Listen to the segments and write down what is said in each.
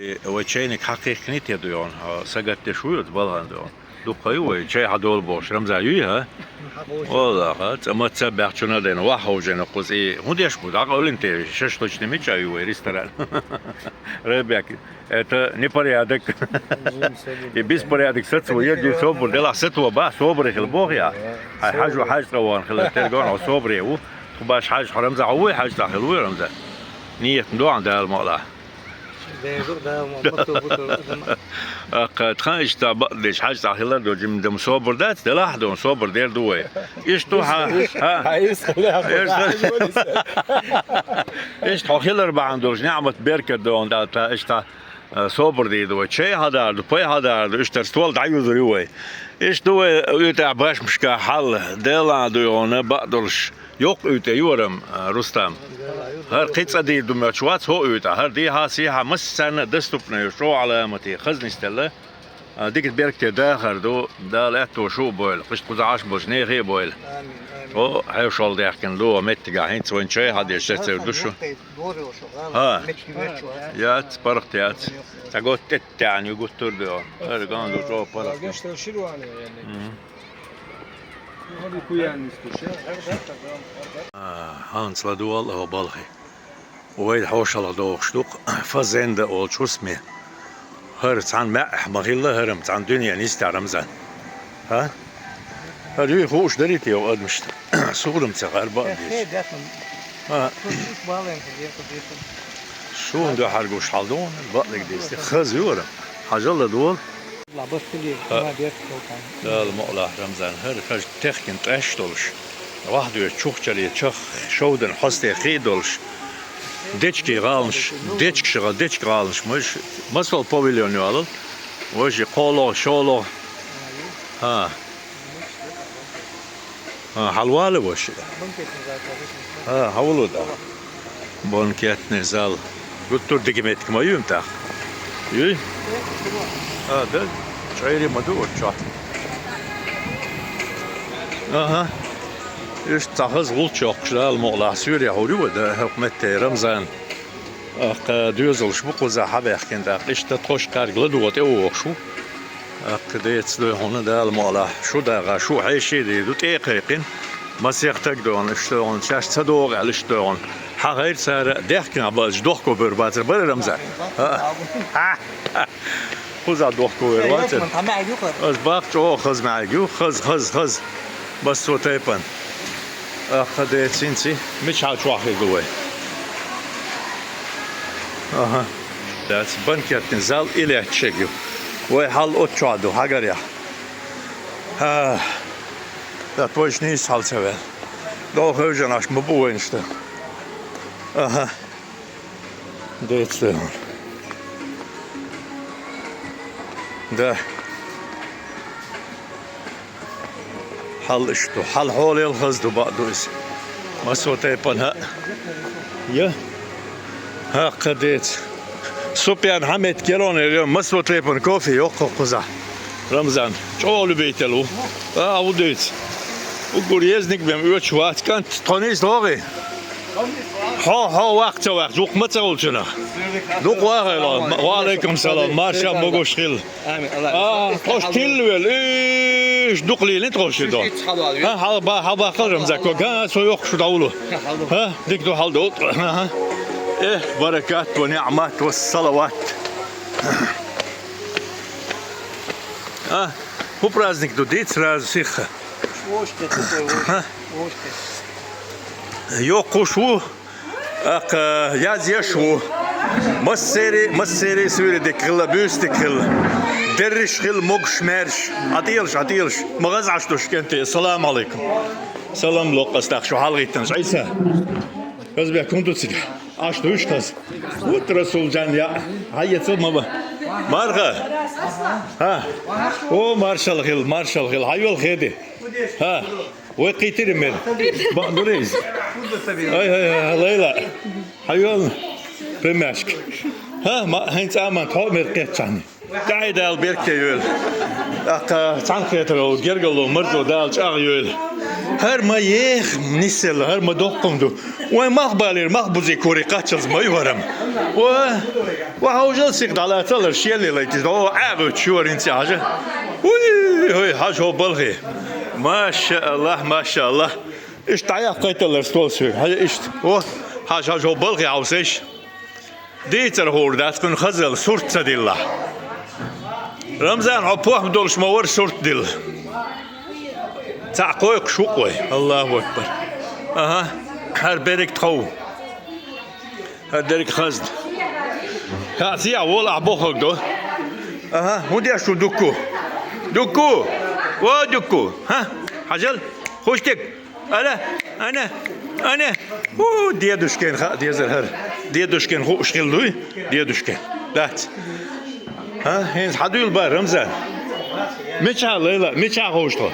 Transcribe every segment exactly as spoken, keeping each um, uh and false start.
Э, вай чайник хьакхихкиний те дуй хьуна, хьо сагатдеш вуй оцу балхана дуй хьуна? Дукха ю вай, чай хьадолу бохуш, Рамзан, юй, хьа? Валлахьа, цкъа маца баьхчунна а дайна, ваха ховжа йина кхуза. И хӀун деш бу, дӀакъевлина те, шашлычный мича ю вай ресторан? Ребят, это непорядок. И беспорядок сацо, я дю собар, делахь сато бах, собаре хила боху я. Хьай хьажо хьаж цкъа вахана хила, тергон хьо собаре ву. Тху баш хьаж хьо Рамзан, хьо вуй хьаж цкъа хила вуй Рамзан? Ниет ду ахьа Дала мукъалахь. Дезур, да, ма, буту, буту, буту. Аккха, тхан иштта бакъдеш, хьаж цӀа хилар ду, жим дам собар дац, делахь дон, собар дер ду вай. Иштта хьа, хьа. Хьа, ис хилар. Ис хилар. Иштта хьо хилар бахьана долуш, неӀмат беркат дон, да, та, иштта, а, собар дийр ду вай. Чай хьадар ду, пай хьадар ду, иштта стол дӀаюзур ю вай. Иштта ду вай, уьйтӀахь башмашка хьал, делан дуй хьуна, бакъдолуш. Йоккха уьйтӀа ю хӀара, а, Рустам. ХӀара кхин цӀа дийр ду моьттуш вац хӀокху уьйтӀа. ХӀара дехьа-сехьа массарна а доступный ю, чӀогӀа Ӏаламате, хаза нисделла. А, дика беркате дахар ду, Дала аьтто шу а бойла, кхишта кхузахь Ӏаш болчу нехан а бойла. Амин, амин. О, хьешалла даьхкина ду, меттигахь хӀинца вайн чай хьадеш, цецвер ду шу. ХӀа. Яц, паргӀат яц. Цхьа готта тӀеттаьӀна ю гуттар а ду. ХӀара ган ду, чӀогӀа паргӀат ду. Мгм. А, хӀанца ладогӀал хӀо балхе. Вай хьошалгӀа дохуш ду-кх фазенда олучу хӀусаме. ХӀара цхьана маьӀӀехь ма хилла, хӀара-м цхьана дуьне нисдара Рамзан. ХӀа? ХӀара юй хууш дарий те адамашна? Суна-м ца хаьара бакъдерг. ХӀа. Суна дуьхьал гуш хьал ду, бакъдерг дийцича, хаза ю хӀара. Хьажал ладогӀал. Дала мукъалахь, Рамзан, хӀара хӀажа техкина тӀеш долуш, вахдоьжу чухчаре чах шовдан хьостехь хи а долуш, дечкий гӀаланаш, дечкаш гӀа-, дечка гӀаланаш муьш, масал павильон йолал, важи кхоло, шоло. ХӀа. А, хьалвала ваша. А, хьавалу да. Банкетный зал. Гуттар дика меттиг ма ю-м тӀаккха. Юй? А, да. ЧӀайри ма ду оцу чохь. Аха. Иштта цхьа хаза гӀулч йоккхуш Дала мукъалахь суьйре хьур ю вай, да, хӀокху метте Рамзан. Аккха доьзалш бу кхузахь хьабаьхкина тӀаккха, иштта тхош кхаьрга ладогӀа тӀе а вогӀуш ву. Аккха деца дуй хьуна Дала мукъалахь, шу дагӀа, шу хьеший дийр ду, тӀе а кхайкхина, масех таг дона, иштта дона, шаьш ца догӀу аьлла, иштта дуй хьуна. Хьан хайра цара, дехкина базаш дохко бер бацар, бара Рамзан? Кхузахь дохко бер бацар? Ас баккха чӀогӀа хаза маьӀиг ю, хаза, хаза, хаза. Массо а тайпана. Аккха деца хӀинца мичахь чохь хир ду вай? Аха. Дац, банкетный зал и лаьтташ ю. Вай хьал оцу чохь ду, хьагарехь. ХӀа. Да, точно нийса хьал ца ваьлла. ДӀо хевшина аш ма бу вайна иштта. Аха. Деца дуй хьуна. Да. Хьал иштта ду. Хьал хьолел хаза ду, бакъ ду иза. Массо а тайпана хӀа. Я? ХӀа, кхин деца. Супьян Хьамид Керон, массо а тайпана кофе йоккху кхузахь. Рамзан, чӀогӀа любитель ву. А, ву дуьйцу. Уггар езниг бен оьцуш вац кӀант, тхо нийса догӀий? Хьо, хьо ваккха ца ваккха, дукха ма ца волчунах. Дукха вахайла. Ва алейкум салам. Марша могуш хила. А, хьош тилла велла. Иш дукха лийна тхо ши до. Ха, хьал ба, хьал бахал Рамзан, ко га, со йоккхуш дӀавулу. Ха, дик ду хьал до. Ха, ха. Э, баракат ва ниъмат ва салават. А, хӀу праздник ду, дийца сразу сиха. Вовшке такой, вовшке. Ха? Вовшке. Йоккхуш ву, аккха, язъеш ву. Массери, массери суьйре дика хилла, буьйса дика хилла. Дерриш хилла, могуш, маьрша. Ӏатийлаш, Ӏатийлаш. Ма гӀаза Ӏаш душ кӀанте. Ассаламу алейкум. Салам локкъас тахь шу хьалгӀиттанаш. Ӏийса. Хазбек, хӀун ду цига? Аш дуьйш хаза. Вот Расул Джан, я. Хьайца ма ба. Марха. Ха. О, маршал хил, маршал хил. Хьайол хеди. Ха. Вай кхийтири мер. Ба, гурейз. Ай, ай, ай, Лайла. Хьайол. Пемяшка. Ха, ма, хьайн цӀа ма, тхо мер кхетчани. ТӀаьхьа Дала беркате йойла. ТӀаккха цхьаьнакхетар гергало, марзо Дала чӀагӀйойла. ХӀара ма еха нисъелла, хӀара ма доккха хӀума ду. Вай мах балийра, мах бузий кури кхаччалц ма ю хӀара-м. Ва, ва хьовжал сиха дӀалацалар, шелли лайтиш, дӀо ӀагӀуьтту шура хӀинца хьажа. Уй, хӀой, хьажа хьо балхе. Маша Аллах, маша Аллах. Иштта дӀаяккхайталар стол соьга. Хьажа иштта. О, хьажа, хьажа хьо балхе хьовсайш. Дийцар хӀора дац, кхуьнан хазал сурт ца дилла. Рамзан, хьо похӀма долуш ма вара сурт дилла. Цхьаъ кхойкхуш ву-кх вай. Аллаху акбар. Аха, хӀара берриг тхов. ХӀара дерриг хазна. ХӀаъ, зехьа волу ахь бохург до. Аха, хӀун деш ву Дукку? Дукку! Во, Дукку! ХӀа? Хьажал? Хушдик! Ана, ана, ана. У, дедушкин хаа дезар хӀара. Дедушкин хууш хилла дуй? Дедушкин. Дац. ХӀа, хӀинца хьадуьйла бара, Рамзан. Мичахь, Лайла, мичахь ховш тхо?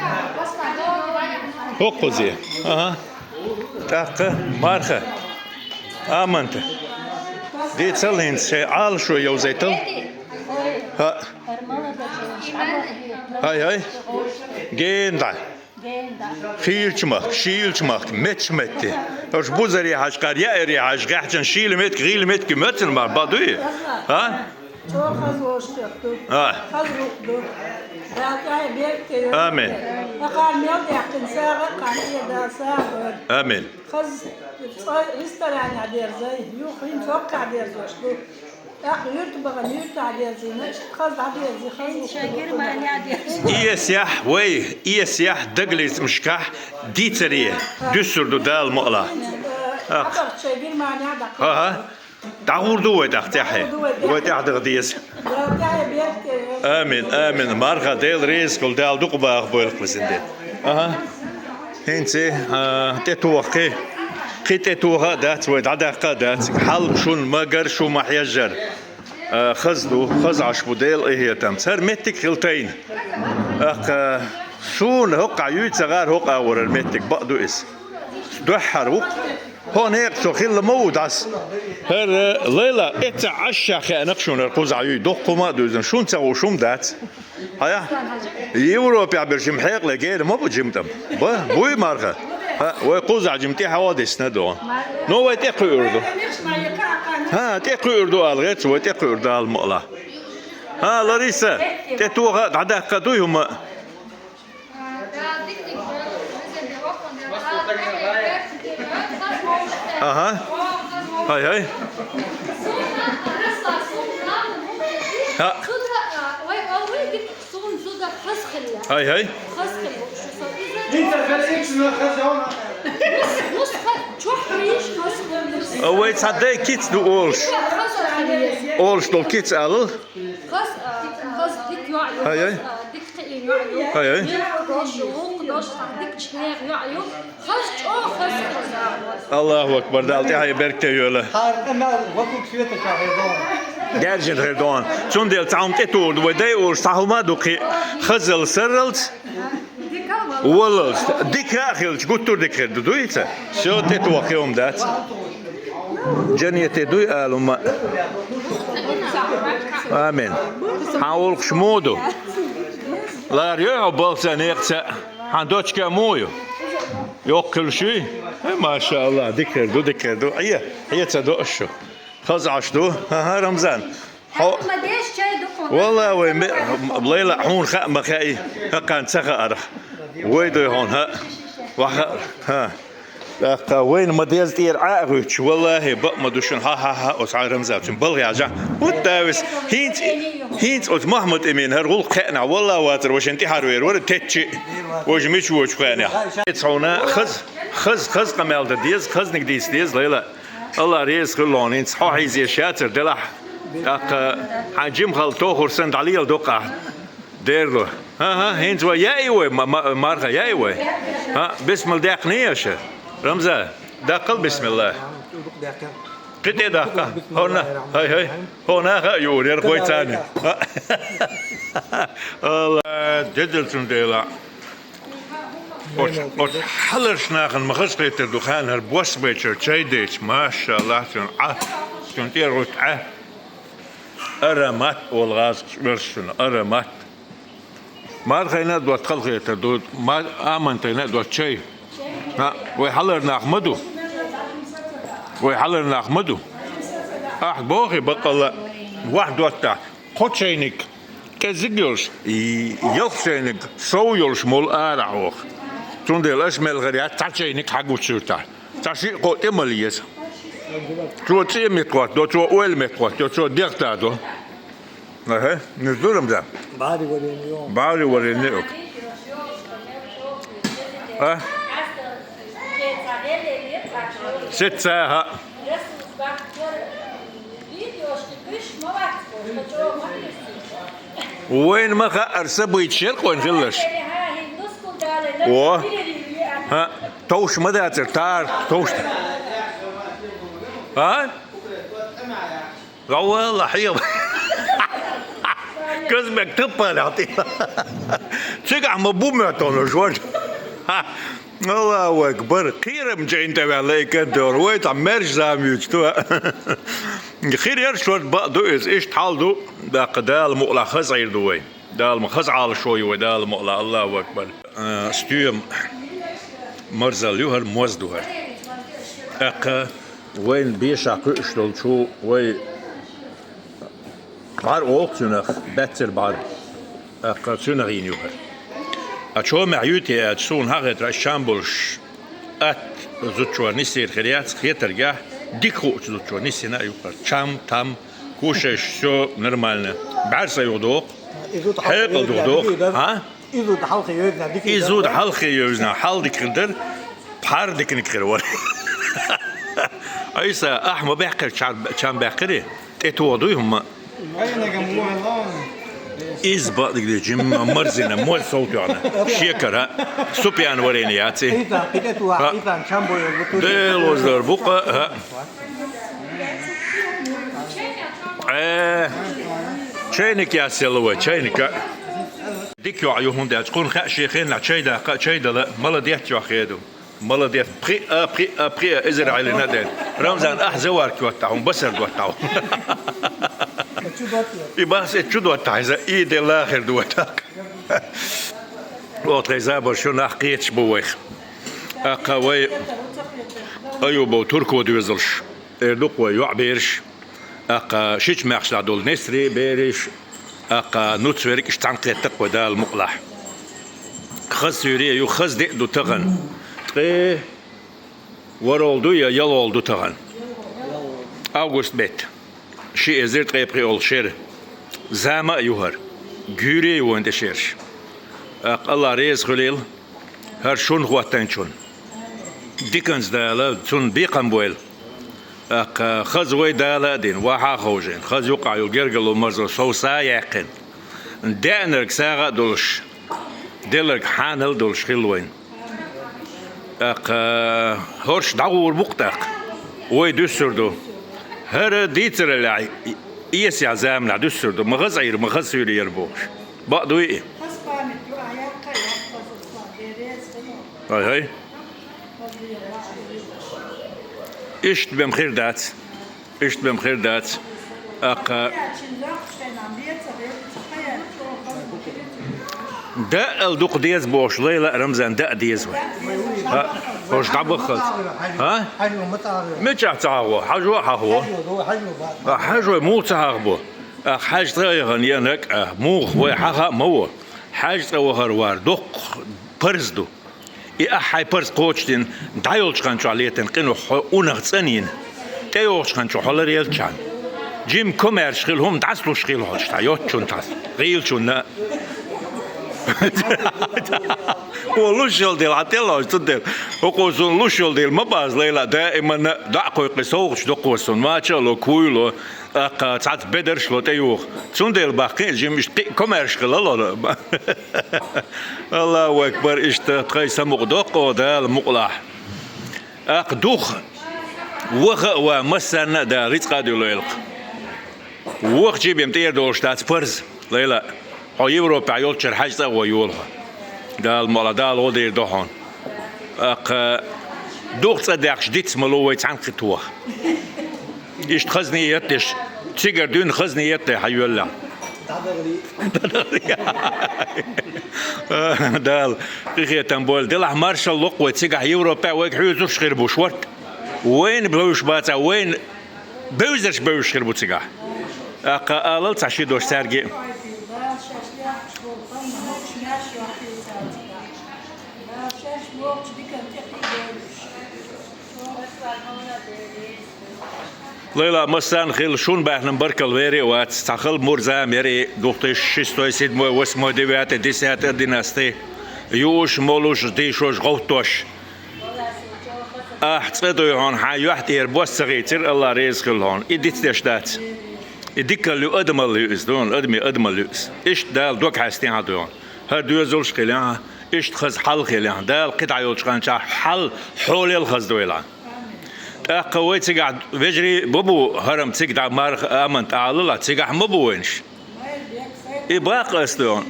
ХӀокхузе. Аха. ТӀаккха Марха. Аманта. Дийцал хӀинца, шайн Ӏалашо йовзайтал. ХӀаъ. ХӀай, хӀай. Гена дӀа. Хийлча махка, шийлача махка, метташ метте. Аша бузаре хьажа, кхара яаре хьажа, гӀехчан шийла метка, гӀийла метка моьттина ма бан дуй? А? ЧӀогӀа хаза вовшахтоьхна ду. А. Хаза рукъ ду. Дала тӀаьхье беркате йойла. Амин. Акхарна мел даьккхина сагӀа, акхарна тӀера Дала сагӀа дойла. Амин. Хаза цӀа ресторанехь дерзай, юха хӀинца хӀоккхехь дерзош ду. ТӀаккха юьрта бахана юьртахь дерзийна, иштта хаза дӀадерзий, хаза. Иштта шайн Германехь дерзий. Эсехь, вай, эсехь дагалецамашкахь дийцаре дуьссур ду Дала мукъалахь. Э, ТӀаккха. Хьабахча шайн Германехь дӀакхайкхина. ХӀа-хӀа. ДӀагӀур ду вай тӀаккха тӀаьхье. ДӀагӀур ду вай тӀаьхье. Вай тӀаьхье дерг тӀе. Амин, амин. Марха, Дела реза хуьлда, Дала дукха баха бойла-кх вай цуьнан. Аха. ХӀинца, а, тӀетоху кхин. Кхин тӀетоха а дац вай, дӀадаккха а дац. Хьал шуна ма гар, шу ма хьежжара. А, хаза ду, хаза Ӏаш бу Делан къинхетамца. ХӀара меттиг хила тайна. ТӀаккха суна хӀокхахь юй ца гӀара, хӀокху агӀорара меттиг бакъ ду иза. Дуьххьара ву-кх. ХӀокху некъа со хилла ма ву дӀаса. ХӀара, Лайла, эццахь Ӏаш ша хеана-кх шуна хӀара кхузахь юй, доккха хӀума а дуьзна, шуна ца хууш хӀума дац. Хьая? Европехь берш жима хьекъале гена ма бу жима тӀам. Ба, буй, Марха? ХӀа, вай кхузахь жима тӀе хьо а дисна ду. Ну, вай тӀекхуьур ду. ХӀа, тӀекхуьур ду ала гӀерта, вай тӀекхуьур ду ала ма ала. ХӀа, Лариса, тӀетоха а, дӀадаккха а дуй хӀума? Аха. Хай, хай. Ха. Хай, хай. Вай цхьа дай кица ду олуш. Олуш долу кица алал. Хаза, а, хаза дика йоӀ ю, Ай, ай. Хаза, а, дика кхиийна йоӀ ю. Ай, ай. Мел дош, гӀуллакх дош, цхьа дика чӀегӀ йоӀ ю. Хаза чӀогӀа хаза хаза. Аллаху акбар, Дала тӀаьхье беркате йойла. Хьара къамел вокруг света чохь хир ду. Даьржина хир ду. Цундела цхьа хӀума тӀетухур ду вай дай олуш, цхьа хӀума а ду кхин хазал сарралц. Валлалц, дика а хилча, гуттар а дика хир ду, дуй ца? Всё, тӀетоха кхин хӀума дац. Джаннете дуй ала хӀума. Амин. Хьан гӀуллакхаш муха ду? Лара йой хьо балхца, некъаца? Хьан дочка муха ю? Йоккха хуьлуш юй? Э, машааллах, дика хир ду, дика хир ду. Хье, хье ца до аша шу. Хаза Ӏаш ду? Ха-ха, Рамзан. Хьо... Ма деш чай ду хьуна. Валла, вай ме-, Лайла, хьуна хаа ма хаьий, хӀокхарна ца хаарх. Вай дуй хьуна, хӀаъ. Ваха, хӀа. ТӀаккха вайна ма деза тӀера Ӏа а гӀуьттуш, валлахӀи, бакъ ма ду шуна, хьа-хьа-хьа, оцу хьан Рамзан цуьнан балхе хьажахь. ХӀунда давис, хӀинца, хӀинца оцу Мохьмад-Эмина хӀара гӀуллакх кхаьънехь, валлахӀи, вацара, вай шен тӀаьхьара вер вара, теттачи, вай жа мича воьдучу кхаьънехь. Хьуна хаза, хаза, хаза къамел дан деза, хазаниг дийца деза, Лайла. Аллах реза хуьлда хьуна, хӀинца хьо хьийзош яцара делахь. ТӀаккха хьайн жимахалла тохур санна дӀалела доккха ахь дерло. ХӀан-хӀа, хӀинца вай яий вай, ма-, ма-, марха яий вай? ХӀа, бисмилла даьккхиний аша? Рамза, даккхал бисмилла. Кхин тӀе даккха. ХӀорна, хӀай-хӀай. ХӀо наха а юур яра вай царна. Алла, дезалцун дела. Оцу, оцу хьаларчу нахана ма хазахетар ду, хьан хӀара бос байчара чай дайча, машаллах, цуьнан Ӏа, цуьнан тӀера гӀуьтту Ӏа. Аромат олу гӀазкхаша оьрсашна, аромат. Мархайна а доцу халахетар ду, ма-, амантайна а доцу чай. ХӀаъ, вай хьалар нах ма ду. Вай хьалар нах ма ду. Ахь бохий бакъалла, вахь доттахь, кхо чайник кӀезиг йолуш, и, ялх чайник сов йолуш молу арахь оха. Цундела аша мел хир яц цхьа чайник хьагучуьйтахь. Цхьа шиъ-кхоъ тӀе мала еза. Цо цӀе меттахӀоттадо, цо ойла меттахӀоттадо, цо дегӀ тадо. Аха, нуьза ду, Рамзан? БӀаьрий варенье йо. БӀаьрий варенье йо. А? Сеца, хӀаъ. Вайна ма хаьара, са буьйцуш яра кхойна хилларш. О, хӀаъ, товш ма дацара, тара товш. А? Ва валла, хьева. Казбек таппалехь тӀе. Цигахь ма бу моьттуш вара. Аллаху акбар. Кхерам чӀайн тӀе ваьлла и каддор. Вай цхьа маьрша зама вуьйцу ту. Хир яра шорта бакъ ду иза. Иштта хьал ду. ТӀаккха Дала мукъалахь хаза Ӏийр ду вай. Дала ма хаза Ӏалашо ю вай, Дала мукъалахь. Аллаху акбар. А, стоьма марзалла ю хӀара, моз ду хӀара. ТӀаккха вайна бешахь кхуьуш долчу вай бӀар олу цуьнах, баьццара бӀар. ТӀаккха цуьнах йина ю хӀара. А чомехь юьйте аьлча, суна хьахетара, аш чам болуш атта зудчор нисъер хир яц, хетаргахь, дика хуучу зудчор нисйина а ю хӀара. Чам, там, кушаешь, всё нормально. БӀаьрса юха доху. Хьекъал духа доху. А? И зуда хьалхе йевзина дика. И зуда хьалхе йевзина, хьал дика хир дара, пхьар диканиг хир вара. Айса, ахь ма баьккхира, чам, чам баьккхира, тӀе тоха дуй хӀумма? Иза бакъдиг де, жимма марзина, моз сов тоьхна. Шекара, супьян варенье яц и. Делоздар букъа, хӀаъ. Э, чайник ясъелла вай, чайника. Дика йоӀ ю, хӀунда аьлча кхунна хаьа шен хеннахь чай даккха а, чай дала а, молодец йоӀ хеду. Молодец. Пхиъа, пхиъа, пхиъа, эзар Ӏелина а ден. Рамзан, ахь заварка йоттахь хьуна, басар доттахь хьуна. И бас э чу доттахь иза, и де лахар ду вай тӀаккха. Оха тхайн забарш ю, нах кхеташ бу вайх. ТӀаккха вай Аюбов Турко доьзалш. Эр ду-кх вай йоӀ бераш, тӀаккха шича маьхча долу Несри бераш, тӀаккха нуц верг а цхьаьна кхетта-кх вай, Дала мукъалахь. Хаза суьйре а ю, хаза де а ду тахана. Ткъе ворхӀалгӀа ду я ялхалгӀа ду тахана? Август бетта. Ши эзар ткъе пхиъалгӀа шера. Зама а ю хӀара. Гуьйре а ю вайна тӀе шераш. ТӀаккха Аллах реза хуьлийла хӀара шуна хӀоттайначунна. Диканца Дала цунна бекхам бойла. ТӀаккха хаза вай Дала а дина, вай хьа а ховшийна, хаза юкъахь йолу гергарло, марзо совса а яьккхина. Деанарг сагӀа а долуш, делларг хьанал а долуш хилла вайна. ТӀаккха хӀорш дӀагӀур бу-кх тӀаккха. Вай дуьссур ду. ХӀара дийцараллехь, эсехь заманахь дуьссур ду. Ма хаза Ӏийр, ма хаза суьйре яр бохуш. Бакъ дуй и? ХӀай-хӀай. Иштта бен хир дац. Иштта бен хир дац. ТӀаккха даъал дукха деза бохуш, Лайла а, Рамзан, даа деза вай. ХӀа, хӀорш дӀабаххалц. ХӀа? Мичахь ца хьахо? Хьажо а хьахо. А, хьажой, муха ца хьахабо? ТӀаккха хьаьжцӀа а яхана, я наг а, муха вай хьаха а ма во. ХьаьжцӀа вахар вар доккха парз ду. И ахь хьайн парз кхочушдина, дӀайолчу хан чохь летина къинойх хьо унах цӀанйина, тӀейогӀучу хан чохь хьо ларъелчахьана. Жимма комаьрша хила хӀума дӀасалуш хила хьо, тхьа йоцчунна тхьа, гӀийлачунна. Хьо луш йолу дела, хьан тӀелла хьо цу дела? ХӀокхо суна луш йолу дела ма база, Лайла, даиманна а доӀа кхойкхий, совгӀаташ доккхо суна, мача а ло, куй ло, тӀаккха цхьацца бедарш а ло тӀеюха. Цундела баккхий иза жимма, иштта кхин а комаьрша хила ло. Аллаху акбар, иштта тхайн самукъа доккхо, Дала мукъалахь. ТӀаккха духа ваха а ван, массарна а Дала рицкъа а дуьллойла-кх. Ваха чу бен тӀера долуш дац парз, Лайла. Хьо Европехь йолччара хьаьжцӀа а гӀо йолу хьо. Дала мукъалахь, Дала гӀо дийр ду хьуна. ТӀаккха духа цӀа даьхкаш диц ма ло вай цхьаьнакхетта ваха. Иштта хаза нийят деш, цигара дуьйна хаза нийят дай хьан йоьллехь. Дала къинхетам бойла. Делахь маршалла ло-кх вай, цигахь Европехь вайга хьоьзурш хир бу шортта. Вайна бевзаш бацахь, вайна бевзарш бевзаш хир бу цигахь. ТӀаккха алал цхьа ши дош цаьрга а. Лайла, массарна хилла шун баьхнан баркалла, вере а вац, цхьа хала мур зама яр и, две тысячи шестой, седьмой, восьмой, девятый, десятый, одиннадцатый, юуш, молуш, дийшош, гӀовттош. Ахь цкъа дуй хьуна, хьан юьхь тӀера бос ца хийцира, Алла реза хила хьуна. И дицдеш дац. И дикалла ю, адамалла ю иза, дуй хьуна, адаме адамалла ю иза. Иштта Дала дог хьаьстина хьан дуй хьуна. ХӀара доьзалш хилахь, иштта хаза хьал хилахь, Дала кхидӀа йолчу ханчахь хьал хьолел хаза дойла. ТӀаккха вай цигахь вежарий ма бу, хӀара-м цига дӀа марха аманта Ӏалала, цигахь ма бу вайнаш. И бакъ ас ду.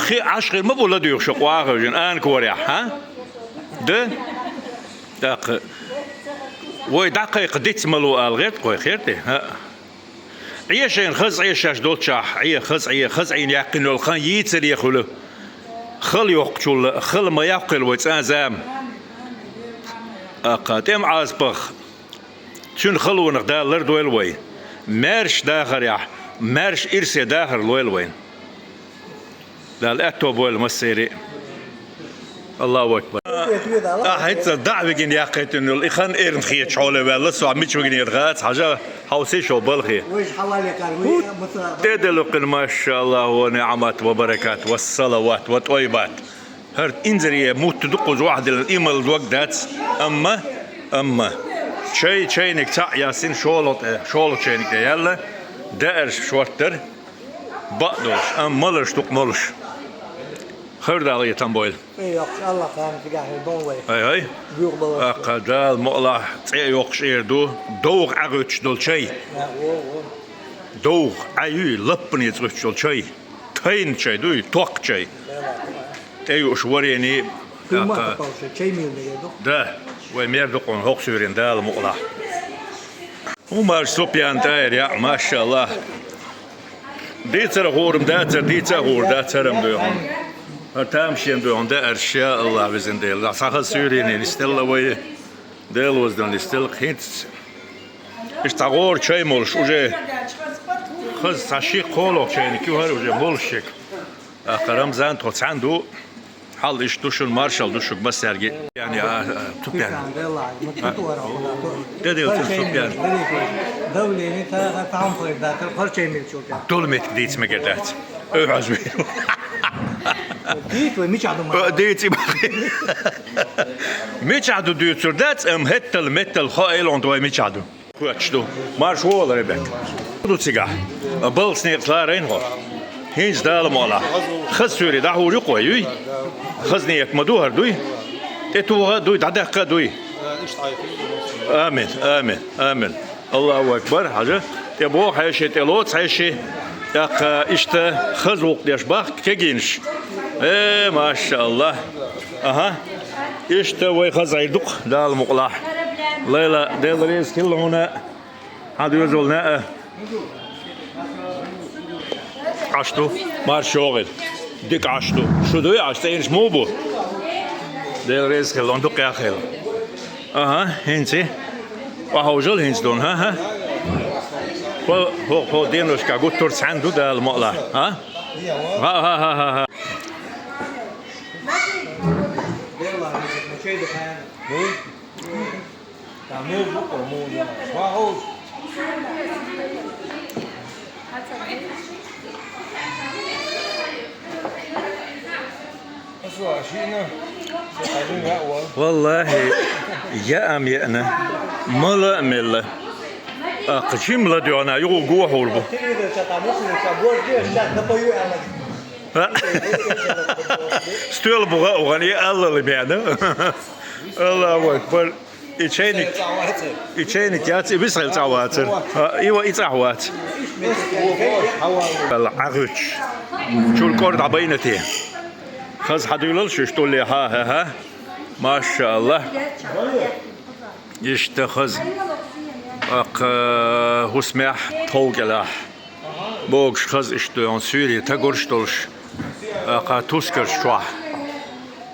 Хи Ӏаш хир ма бу ладуьйхуш, къоха вижина, ана корехь, хьа? Да? ТӀаккха вай дӀакхайкха диц ма лу ала гӀерта кхой, херте? ХӀаъ. Ӏе шайна хаза Ӏе шаьш долчохь, Ӏе хаза Ӏе, хаза Ӏийна яьккхина йолу хан йийцаре хуьлу. Хала йоккхучул, хала ма яккхийла вай цкъа а зама. ТӀаккха тӀеман Ӏазапах, цуьнан халонах Дала лардойла вай. Маьрша дахарехь, маьрша ирсе дахар лойла вайна. Дала аьтто бойла массеран а. Аллаху акбар. Ахь хӀинца дӀа а вигина яьккхийтина йолу и хан эрна хеташ хьоле ваьлла, со мича вигинера хац, хьажа, хьовсий шо балхе. ХӀу тӀе делуккхина, машааллаху ва ниӀмат ва баракат ва салават ва тӀойбат. ХӀара инзаре мутта дукхуза вахьдиллина и мала дог дац, амма, амма чай, чайник цхьаъ яьссина, шолгӀа тӀе, шолгӀа чайник тӀе яьлла, даарш шорттара. Бакъ долуш, амма маларш дукха молуш. Хар дала я там бойла. Ай, йоккхуш, Аллах хана цигахь бан вай. Ай, ай. Буьйху баларш. ТӀаккха Дала мукъалахь цӀе а йоккхуш эр ду, довгӀа Ӏа гӀуьттуш долу чай. Я, во, во. ДовгӀа Ӏа юй, лаппане цӀе гӀуьттуш долу чай. Тайна чай дуй, токкха чай. ТӀе юуш варени. Дума тӀаккха тапалша, чай мел мегар ду. Да, вай мер ду къона хӀокху суьйрин Дала мукъалахь. ХӀумаш Супьян тӀера яӀ, машааллах. Дийцар хӀурам дацар, дийца а хӀур дацарам дуьйхьун. ХӀара тамашен дуьйхьун даарш, я Аллах, везан Дела. Схьа хаза суьйренийн нисделла вай, Дела воздун нисделла хӀинца. Иштта гӀора чай молуш, уже хаза цхьа ши кхоло чайник ю хӀара уже молуш шег. ТӀаккха Рамзан тхо цхьаьна ду. Хьал иштта ду шуна, маршалла ду шуьга массаьрга. Яни, а, а, Супьян. Де дел цун Супьян. Давление та, та, там хой да, та харчай мил чулка. Долу меттиг дийца мегар дац. Ой, хьажа вийр. Дийца вай мичахь ду ма? Дийца ма. Мичахь ду дуьйцур дац, амма хӀеттал-меттал хо эйлон ду вай мичахь ду. Кхоьттуш ду. Марш вогӀал, ребят. Ду цигахь. Балгас некъас ларайна хьо. ХӀинца Дала мукъалахь. Хаза суьйре дӀахьур ю кхо, юй? Хаза некъ ма ду хӀара, дуй? ТӀетоха а дуй, дӀадаккха а дуй. Амин, амин, амин. Аллаху акбар, хьажа. ТӀебогӀа хьеший, тӀелоцу хьеший. ТӀаккха иштта хаза гӀуллакх деш бахка кегийнаш. Э, машааллах. Аха. Иштта вай хаза Ӏийр ду-кх, Дала мукъалахь. Лайла, Дела реза хила хьуна. Хьан доьзал неа? Ӏаш ду? Марша йогӀийла. Дика Ӏаш ду. Шу дуй Ӏаш, цӀийнаш муха бу? Дела реза хила, он дукха яхийла. Аха, хӀинца. Охьаужал хӀинца дун, хӀа, хӀа? Хо, хо, хо, деношка гуттар цхьаьна ду Дала мукъалахь, хӀа? ХӀа, хӀа, хӀа, хӀа, хӀа. Валлахи, яа-м яана, мала а мелла. Аккха чим ладоьгӀна, юха гохьур бу. Стоьл буха а вахана, и аллала беана. Аллаху акбар. И чайник, и чайник яц, и висхьал цӀа вацар. А, и ва и цӀахь вац. Алла Ӏагуьч. Чур кӀор дӀабайна те. Хаза хьадуьйлал шуьш тулле, хьа, хьа, хьа. Машаалла. Иштта хаза. Аккха хӀусамехь тховкӀелахь. Богуш хаза иштта йоьгӀна суьйре тагурш долуш. Аха, тускарш чохь.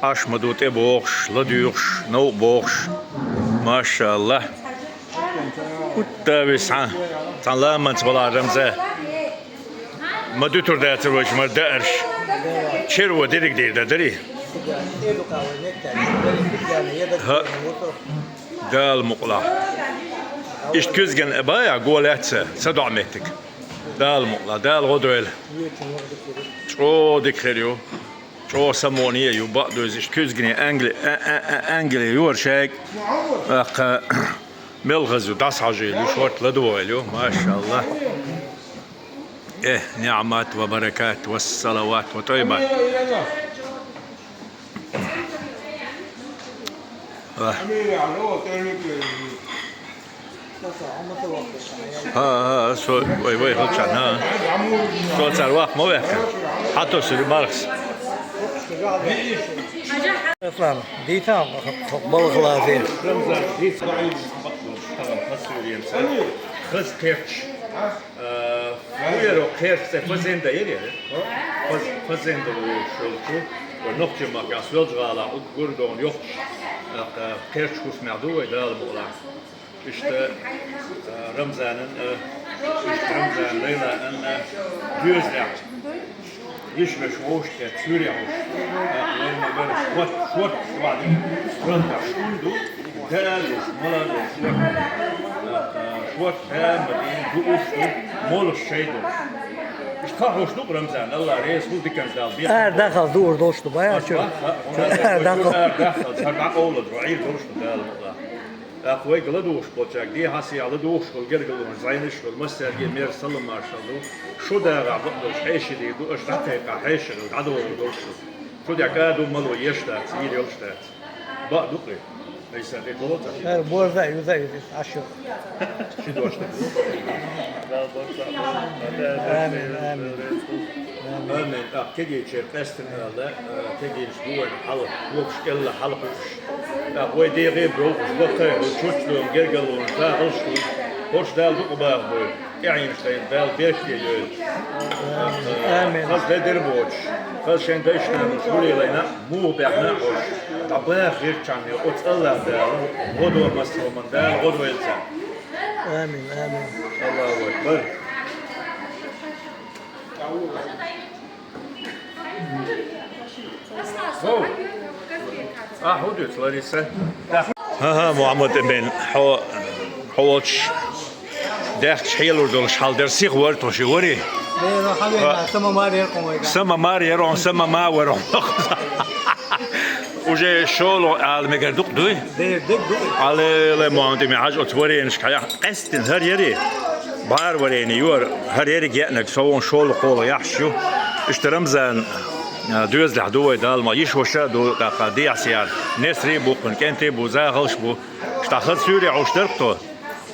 Ӏаш ма ду тӀебогӀуш, ладуьйгӀуш, новкъа богӀуш. Машалла. Хутта висхьа. Цхьана ламанца вала Рамза. Ма дуьтур дацар вайша мара даарш. Черво дерриг дийр дан дарий? ХӀа. Дала мукъалахь. Иштта куьзгана а баьхьа, го лаьцна, ца доӀа меттиг. Дала мукъалахь, Дала гӀо дойла. ЧӀогӀа дика хир ю. ЧӀогӀа самоне а ю, бакъ ду иза, иштта куьзгане англи-, а, а, а, англи ю вара шайга. Аккха, мел хаза ю, дӀасахьажийла ю, шорта ладогӀийла ю. Машалла. Э, ниӀмат ва баракат, ва салават, ва тойбат. Ва. ХӀа, хӀа, со, вай, вай, хӀалча, хӀа. Со цар вах ма вехка. Хьато сири мархс. Аслан, дийца хӀокху балха лазийна. Хаза кхерч. Э, хӀун яра кхерч цӀе, фазенда яра? Фаз-, фазенда волуш йолчу, вай нохчийн махкахь Соьлжа-ГӀалахь уггар а догӀна йохкуш, э, кхерч хӀусамехь ду вай, Дала мукъалахь. Иштта, э, Рамзанан, э, иштта Рамзан, Лайлан, э, доьзалехь. Йиш-веш вовшахкхетта, суьйре хьуш. Вайн ма-гарра шот, шот, ваьлла, фронтахь шун ду, дала веш, молодец, шот. Шот, да, ма дийна, ду уьш ду, молуш шай ду. Иштта хьуш ду Рамзан, Алла реза хуьлда, диканца Дала бехк. Ара дахалц дуур долуш ду, бай, а, чу? Ара дахалц. Ара дахалц, хӀара дӀакъовлалц, ван Ӏийр долуш ду, Дала мукъалахь. ТӀаккха вайга ладугӀуш болчаьрга, дехьа-сехьа ладугӀуш хуьлу, гергарлонаш, зӀенаш хуьлу, массаьрга а мер салам маршалла ду. Шу дагӀахь бакъдолуш хьеший дийр ду, аша дӀакхайкхахь хьеший хила, дӀадогӀур долуш ду. Шу дехьа кӀа ду, мало еш дац, йийр йолуш дац. Бакъ ду-кх и? Айса, тӀе тоха ца? ХӀара боза а, юза а, юза а, Ӏаш ю. Ши дош тӀе ду. Амин, амин. Амин. ТӀаккха кегийчеран къаьсттина ала, э, кегийчу дуьйна хьала, вовшашка кӀелла хьала кхуьуш. ТӀаккха вай дегӀе а бовкъуш, баккхий а бу, чурташ а дойла, гергарлонаш, дагӀалш а ду. ХӀорш Дала дукха баха бойла, тӀаьхьенаш тайна Дала беркате йойла. Амин. Хаза ледара боцуш, хаза шайн дайша-нанас гулъелайна, муха баьхна а хӀорш, дӀабаха гӀиртчхьана оцу Аллах Дала, гӀо до массо а ман Дала, гӀо дойла царна. Амин, амин. Аллаху акбар. Хо. А, хӀун дуьйцу, Лариса? ХӀан-хӀа, Мухьаммад-Эмин, хьо, хьо волчу даьхкича хьелур долуш хьал дара, сиха вара тхо ши варий? Дера, хьан вена, сама мар яра хьуна вайга. Сама мар яра хьуна, сама ма вара хьуна. Уже шолгӀа ала мегар дукха дуй? Дера, дерг ду. Аллай, Мухьаммад-Эмин, хьажа оцу варенашка хьаяхьа. Къаьсттина хӀара ярий? БӀара варени ю хӀара, хӀара ерриг еанарг, со вон шолгӀа-кхоалгӀа яхьаш ю. Иштта Рамзан, а, доьзалехь ду вай, Дала ма, йиш-ваша а ду, тӀаккха дехьа-сехьа. Несрий а бу кхуьнан, кӀентий а бу, захалш а бу. Иштта хаза суьйре хьуш дара-кх тхо.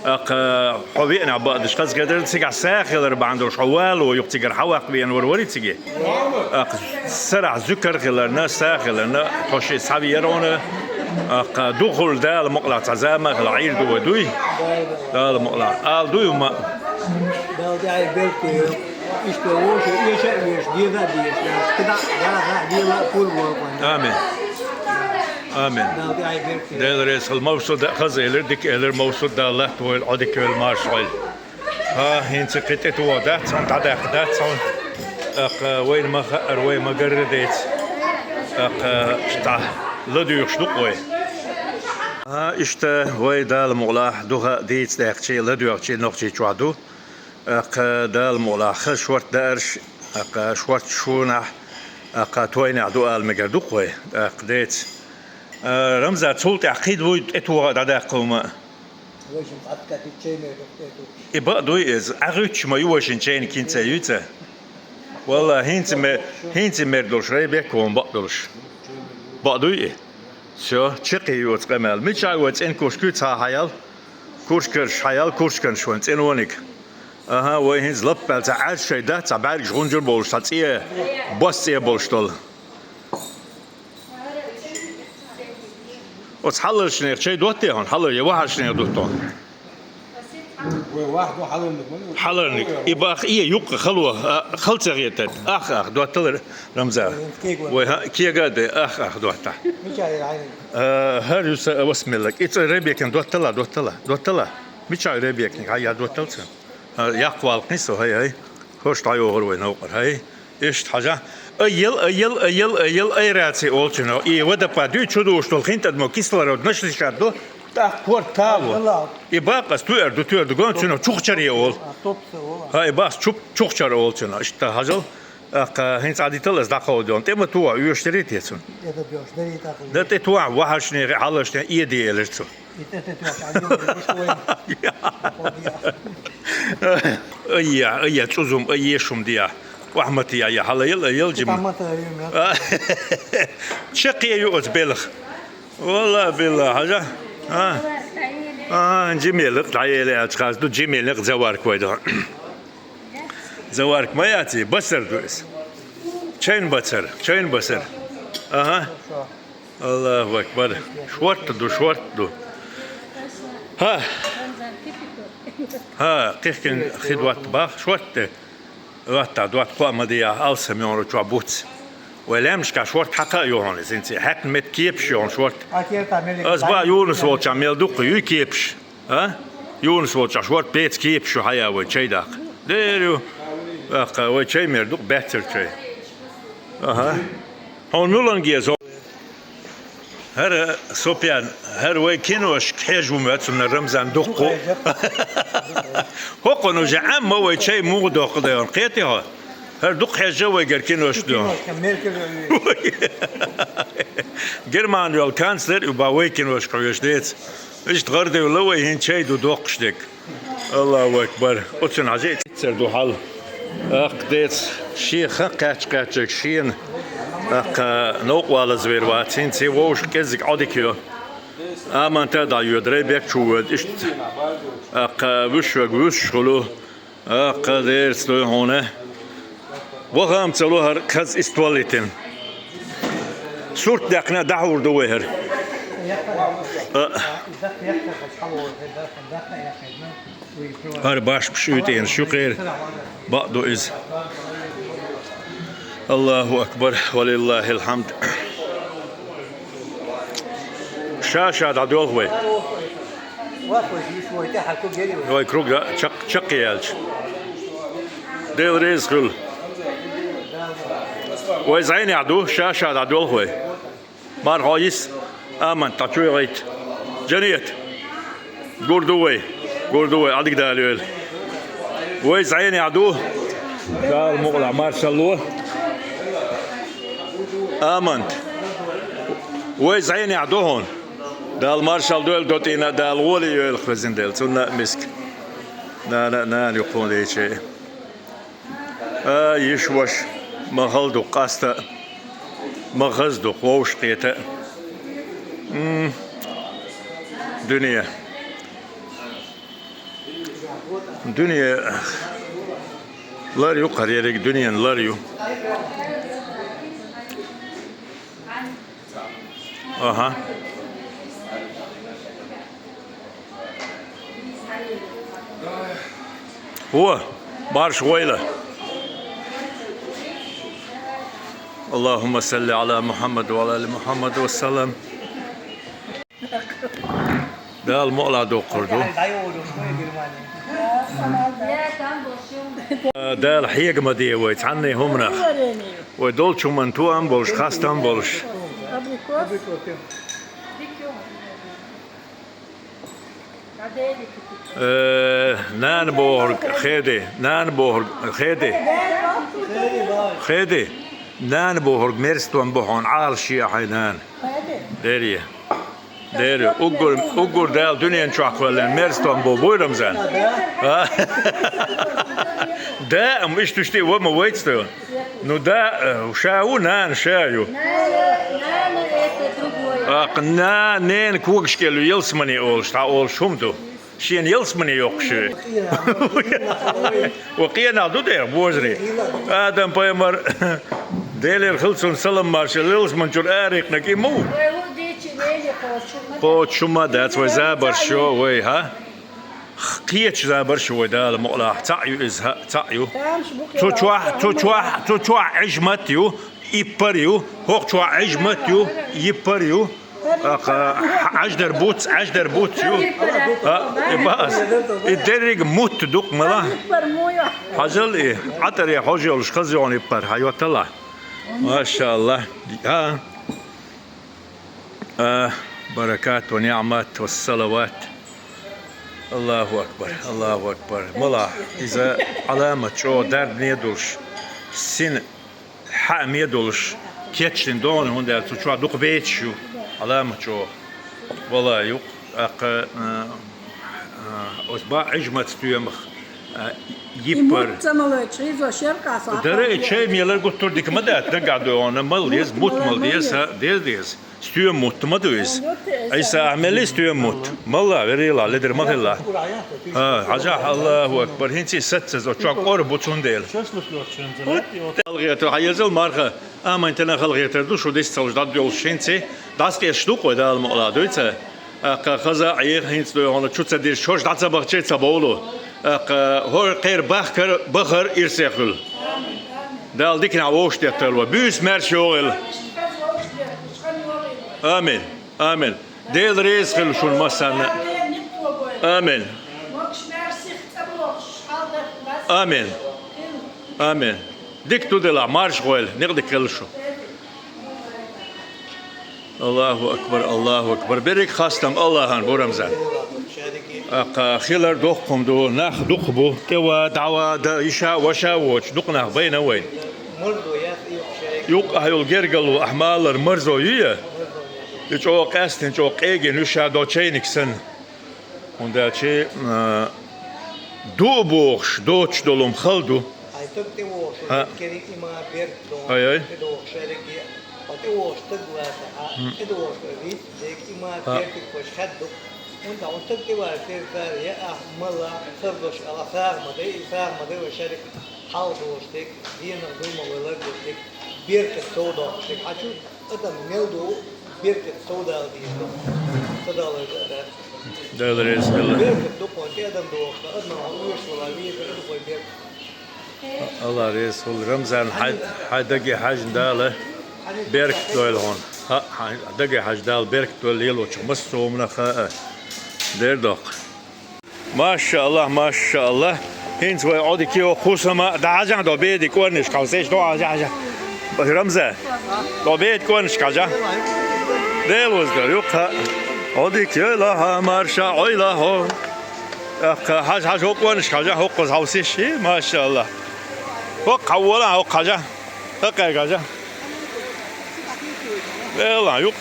ТӀаккха хьо веанехь бакъдерг хаза хир дара, цигахь сагӀа хилар бахьана долуш хьо вало юха цигара хьаваккха веана вара, варий цига? ТӀаккха сарахь зуькар а хиларна, сагӀа хиларна, тхо шиъ схьавеара хьуна. ТӀаккха духула Дала мукъалахь цхьа зама а хила, Ӏийр ду вай, дуй? Дала мукъалахь. Ала дуй хӀума? Дала тӀаьхье беркате йойла. Иштта вовшах эша а веш, деза а дезаш, кхидӀа а, даха а, дела а пур а войла. Амин. Амин. Дала тӀаьхье беркате йойла. Дела реза хуьлда, Мовсуд а хаза элира, дика элира, Мовсуд, Дала латта войла, Ӏодика йойла, марша Ӏойла. ХӀа, хӀинца кхин тӀетоха дац хьуна, дӀадаккха дац хьуна. ТӀаккха вайна ма-хаъара, вай ма-гарра дайца. ТӀаккха цхьа ладуьйгӀуш ду-кх вай. ХӀа, иштта вай, Дала мукъалахь, духа а дийца даьккхича, ладоьгӀча Нохчийчохь ду. ТӀаккха, Дала мукъалахь, хаза шорта даарш, тӀаккха шорта шунахь, тӀаккха тойнехь ду ала мегар ду-кх вай, тӀаккха деца. А, Рамзан, цул тӀаьхьа кхин вуй тӀетоха а, дӀадаккха хӀума а? Вайшинна цхьаьна кхетта чай мер ду тӀе ту. И бакъ дуй иза? Ӏа гӀуьттуш ма ю вайшинна чайна кинца юьйца? Валла, хӀинца ме-, хӀинца мер долуш, райбек вон бакъ долуш. Бакъ дуй и? Всё, чекхйоьду оцу къамел. Мичахь ю вай цӀена куршкуй, цхьа хьаял? Куршкаш хьаял, куршкаш вайн цӀенониг. Аха, вай хӀинца лаппаьлла цхьа Ӏаьржа шай дац, цхьа бӀаьргаш гӀунжар болуш, цхьа цӀе, бос цӀе болуш долу. Оцу хьалхарчу нехан чай дотте хьуна, хьалхар я вахарчу нехан дутта хьуна? Вахь ду хьаларник ма ду. Хьаларник. И бах, и юккъе хало, а, хал ца гӀетар. Ах, ах, дотталар, Рамзан. Кего. Вай, хӀа, кега а де, ах, ах, дотта. Мича яр хьайна? Э, хӀара юса авас меллак. И цӀа Ребекин доттала, доттала, доттала. Мича Ребекин, хьа я дотталца. Э, якх валкни со, хай, хай. Хош дӀайогӀар вай новкъар, хай. Иштта хьажа. Айел, айел, айел, айел, аэраци олчуно. И водопад ю, чудуш дол хин тӀад мо кислород нашли шад ду. ТӀаккха корта тало. Айела. И бакъас туэр ду, туэр ду, гонцуно чухчаре ол. А, топса ол. Ха, и бакъас чуп-, чухчар олчуно. Иштта хьажал. Аккха, хин цӀа дитал аз дӀакховдон. ТӀема туа, уьш дари тецун. Это бьёшь, дари так. Да тӀе туа, вахашни, хьалашни, иеди элерцу. Итте тетуаш, а, ё, ё, ё. Айя, айя, цӀузум, айя, шум дия. Вахмати, айя, хьала ел, ел, жим. Тамата, ё, ё. А, чакхе ю оц белх. Валла, билла, хьажа. А. А, жимелх, дӀаеле ач хаз ду, жимелх заварк вай ду. Заварк ма яци, басар ду из. Чайн басар, чайн басар. Аха. Аллаху акбар. Шорт ду, шорт ду. Ха. Ха, кихкин хидват бах, шорт де. Ватта, дуат кхоа ма дия, алсам йону чо буц. Вай лемшка шорт хьакха йону, синци, хьакн мет кепш йону шорт. Аз ба Юнус волча мел дукха юй кепш. А? Юнус волча шорт пец кепш ю хьая вай чай дак. Дерю. Аккха, вай чай мер дук беттер чай. Аха. Хьо нулан гезо. ХӀара, Сопьян, хӀара вай киношка хьежа ву моьтту суна Рамзан дуккху. ХӀокхун уже Ӏамма вай чай мугӀа доккха дайон. Кхетий хьо? ХӀара дукха хьежа вайгара киношка дайон. Герман йол канцлер ю ба вай киношка хьоьжуш деца. Иштта гӀардевла вай хӀин чай ду доккхуш дерг. Аллаху акбар. Оцун хьажи цер ду хьал. Аккха дец, шеха кхаьч-кхаьччаг шена. Аккха новкъа валаз вер вац, хӀинца вовшах кӀеззиг Ӏодика йо. Аманта а дӀайода, Райбек чу вода, иштта. Аккха вуьшваг вуьсуш хуьлу. Аккха дерц дуй хьуна. Вахам ца лу хӀара кхаз иствал йитина. Сурт даьккхина дӀахьур ду вай хӀара. А. ХӀара башбаш уьйтӀена шу кхера. Бакъ ду иза. Аллаху акбар, ва лиллахил хьамд. Ша-ша дӀадоьлху вай. Вай круг чакх-, чакхъяьлча. Дела реза хуьлу. Вай зӀайнехь ду, ша-ша дӀадоьлху вай. Мархьо йис, Амант, дӀа чу йогӀийта. Джанет, гур ду вай, гур ду вай, Ӏадика Дала йойла. Вай зӀайнехь ду, Дала мукъалахь маршалла. Амант, вай зӀайнехь ду хьуна. Дала маршалла дойла, ДотӀина, Дала гӀоле йойла, хезна Дела, цунна а миска. Нана, нана юккъе дийче. А, йиш-вош, ма хала ду къаста, ма хаза ду вовшахкхета. М, дуьне. Дуьне лар ю, кхара ерриг дуьненан лар ю. Аха. О, марш войла. Аллахумма салли ала Мухаммад ва ала али Мухаммад ва саллам. Дала мукъалахь доккхур ду. Дала хьега ма де вай, цхьанне хӀуманах. Вай долчу хӀуманна тоам болуш, хастам болуш. Э, нана бохург хеде, нана бохург хеде. Хеде. Нана бохург мерстон бу хьуна, Ӏала шиъ хьайн нана. Дерриг. Дера, уггар, уггар Дала дуьнен чохь кхоьллина мерстон бу буй, Рамзан? А? Да, ам иштта уьш тӀе ва ма вайца тӀе. Ну да, э, ша ву, нана ша ю. Нана, нана это другое. Акх, на, нена когаш кӀел ю, ялсамане олуш, тхьа олуш хӀума ду. Шена ялсамане йоккхуш ю. Ва къенах ду дера, божаре. Адам пайхамар, Делера хила цунна салам маршалла, ялсаман чуьра арайкхинарг и ма ву. Кхочуш хӀума дац вай забарш йо, вай, хьа? Кхечу забарш вай Дала мукъалахь. Цхьаъ ю иза, хӀаъ, цхьаъ ю. Цу чохь, цу чохь, цу чохь Ӏижмат ю, иппар ю, хӀокху чохь Ӏижмат ю, йиппар ю. Аха, Ӏаьждар буц, Ӏаьждар буц ю. А, и баъас. И дерриг мутт дукъ мала. Хьажал и, Ӏатаре хьожа йолуш хаза йогӀун иппар, хьан йоттала? Машалла. А. А, баракат ва ниъмат ва салават. Аллаху акбар, Аллаху акбар. Мала, иза Ӏаламат чӀогӀа дарбане долуш, син хьаъаме долуш, кечдина догӀана, хӀунда аьлча цу чохь дукха бецаш ю, Ӏаламат чӀогӀа. Вала юкъ, аккха, а, а, оцу баъ Ӏижмат стоьмах, а, йиппар. И мутт ца малойтуш, изо шеркъа со. Дара и чай мелар гуттар дика ма дац, дагахь догӀана, мал деза, мутт мал деза, деза, деза. Стоьман мутт ма ду иза. Ӏийса ахь мелли стоьман мутт. Малла, верила, ледара ма хилла. А, хьажахь, Аллаху акбар. ХӀинца и саццаза, оцу чохь кӀора бу цундела. ХӀалгӀетар, хьан езал марха, амантана халгӀетар ду, шу дис цалуш дӀадоьлхуш хӀинца, дӀасакъеш ду кхой Дала мукъала дуьйца. Аккха хаза а Ӏеха хӀинца дойхьуна чу ца дирзича, хӀорш дӀа ца бахча ца бовлу. Аккха хӀора кхера бахкар бахар ирсе хуьлу. Дала диканехь вовшах деттар вай. Буьйса маьрша йогӀийла. Амин. Амин. Дела реза хуьлу шуна массарна. Амин. Амин. Амин. Дика ду делахь, марша гӀойла, некъ дика хуьлу шу. Аллаху акбар, Аллаху акбар. Берриг а хастам Аллахьан бу, Рамзан. Аккха хилар доккха хӀума ду, нах дукха бу, тӀе ва, дӀа ва, дан, йиша а, ваша а воцуш, дукха нах байна вайна. Юкъа ахь йолу гергало, ахь малар марзо ю я? И чӀогӀа къаьстина, чӀогӀа къегина ю ша до чайник санна. ХӀунда аьлча, а, ду а бохуш, доцуш долу хӀума хала ду. Ай, стаг тӀевогӀуш, хӀа. Керий има берг дохуш, ай, ай, тӀедогӀуш шерриге, хьо тӀевогӀуш стаг вацахь, тӀедогӀуш вай виц, дерг има, хӀа, берг тӀе кхочуш хадду. ХӀунда хьо стаг тӀеваьлла, церан цара я ахь мала, хазлуш ала, сагӀа ма дай, и сагӀа ма дай вай шерриг хьалха догӀуш дерг, денах дуй ма вай лардеш дерг, беркат сов доккхуш дерг. Хьан чу Адам мел ду, беркат сов дала дийр ду. Ца далайта а дац. Дала реза хила. Беркат ду кхойн тӀе адам дохуш, адаман хьо оьшуш вала веза, а ду кхой беркат. Алла реза хуьлда, Рамзан, хьай, хьай даге хьаьжна Дала беркат дойла хьуна. Хьа, хьай даге хьаьжна Дала беркат дойла лелочух массо а хӀуманах а. Дер доккху. Машааллах, машааллах. ХӀинца вай Ӏодика йо кху сама, дӀахьажахь до беди кӀорнишка хьовсеш, до хьажа, хьажа. Рамза, до беди кӀорнишка хьажа. Дела ваздар, юккха. Ӏодика йойла хьо, марша Ӏойла хьо. Аккха, хьажа, хьажа, хӀокху кӀорнишка хьажа, хӀокхуза хьовсиш, и, машааллах. ХӀокху хьавола, хӀокху хьажа. ХӀокхаьрга хьажа. Вела, юкъ.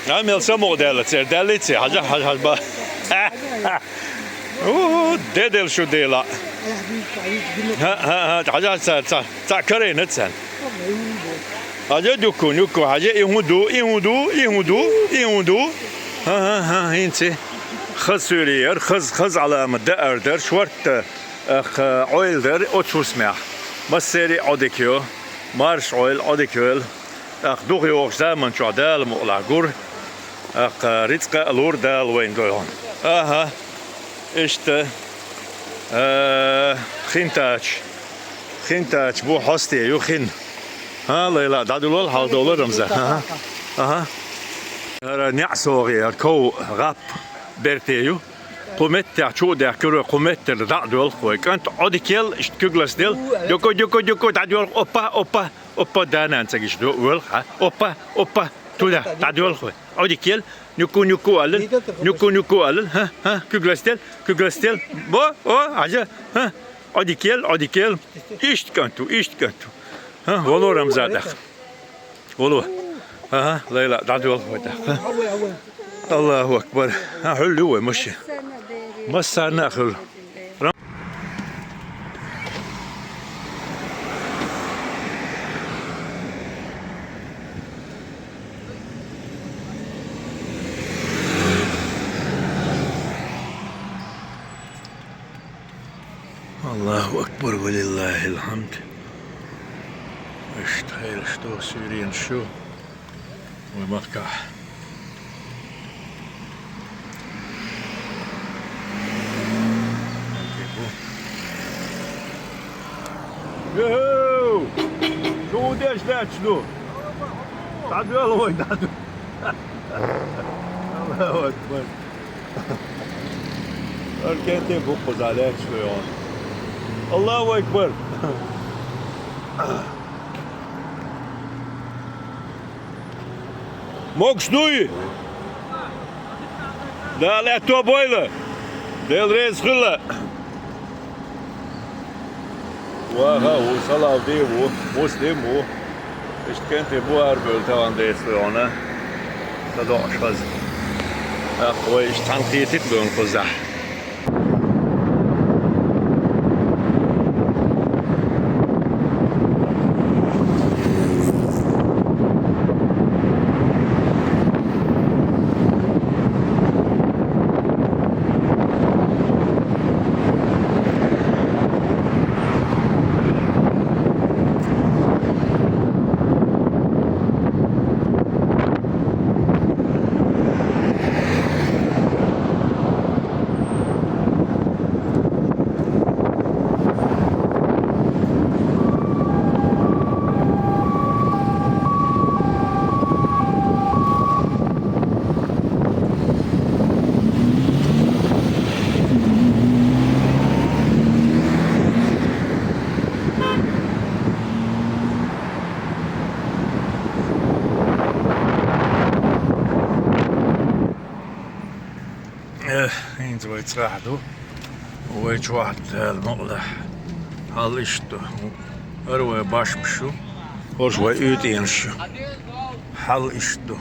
А, мел самукъадаьлла церан, даьллий церан? Хьажа, хьажа, хьажа, ба. У, де делла шу дела. ХӀа, хӀа, хӀа, хьажа, ца, ца, ца карайна царна. Хьажа, дуккун, юккун, хьажа, и хӀун ду, и хӀун ду, и хӀун ду, и хӀун ду. ХӀа, хӀа, хӀа, хӀинца. Хаза суьйре яра, хаза, хаза Ӏаламат даар дара, шортта. Аккха, Ӏойла дара оцу хӀусамехь. Массеран а Ӏодика йо, марша Ӏойла, Ӏодика йойла. Аккха, дукха йогӀучу заман чохь Дала мукъалахь гур. Аккха, рицкъа а лур Дала вайна дойхьуна. Аха, иштта, а, хин тача. Хин тача бу хьосте ю хин. ХӀа, Лайла, дӀадуьллал хьал долу Рамзан. Аха. Аха. ХӀара неӀ согӀе, хӀара ков гӀап берте ю. Кху меттехь чу а даьхкира вай, кху меттера дӀа а доьлху вай. КӀант, Ӏодика ел, иштта куьг лаца дел. Дюку, дюку, дюку, дӀадоьлху. Опа, опа, опа, да-нана ца гича до-, воьлху, хьа? Опа, опа, туда, дӀадоьлху вай. Ӏодика ел, нюку, нюку алал, нюку, нюку алал, хӀа, хӀа, куьг лаца дел, куьг лаца дел. Бо, о, хьажа, хӀа? Ӏодика ел, Ӏодика ел. Иштта кӀант ву, иштта кӀант ву. ХӀа, воло Рамзан тӀаккха. Воло. Ага, Лайла, дӀадоьлху вай тӀаккха. Аллаху акбар. А, хьуьлла ю вай машен. Массарна а хуьлу. Аллаху акбар, ва лиллахил хьамд. Иштта хьелаш ду, суьйренаш ю вай махкахь. Юху! Шу деш лаьтташ ду? ДӀадоьлла вай, дӀадоьлла. Аллаху акбар. Ара кӀентий бу кхузахь лаьтташ ду йоӀ. Аллаху акбар. Могуш дуй? Дала аьтто бойла. Дела реза хила. Ваха ву, Салавди ву, Муслим ву. Иштта кӀентий бу арабевлла тахана децлой хьуна. Ца доӀуш хаза. ТӀаккха вай иштта цхьаьна кхетийта дуьйна кхузахь. Э, хӀинца вай цхьаьна ду. Вай чохь Дала мукъ лахь. Хьал иштта ду. ХӀара вай бошмаш ю. ХӀорш вай уьйтӀенаш ю. Хьал иштта ду.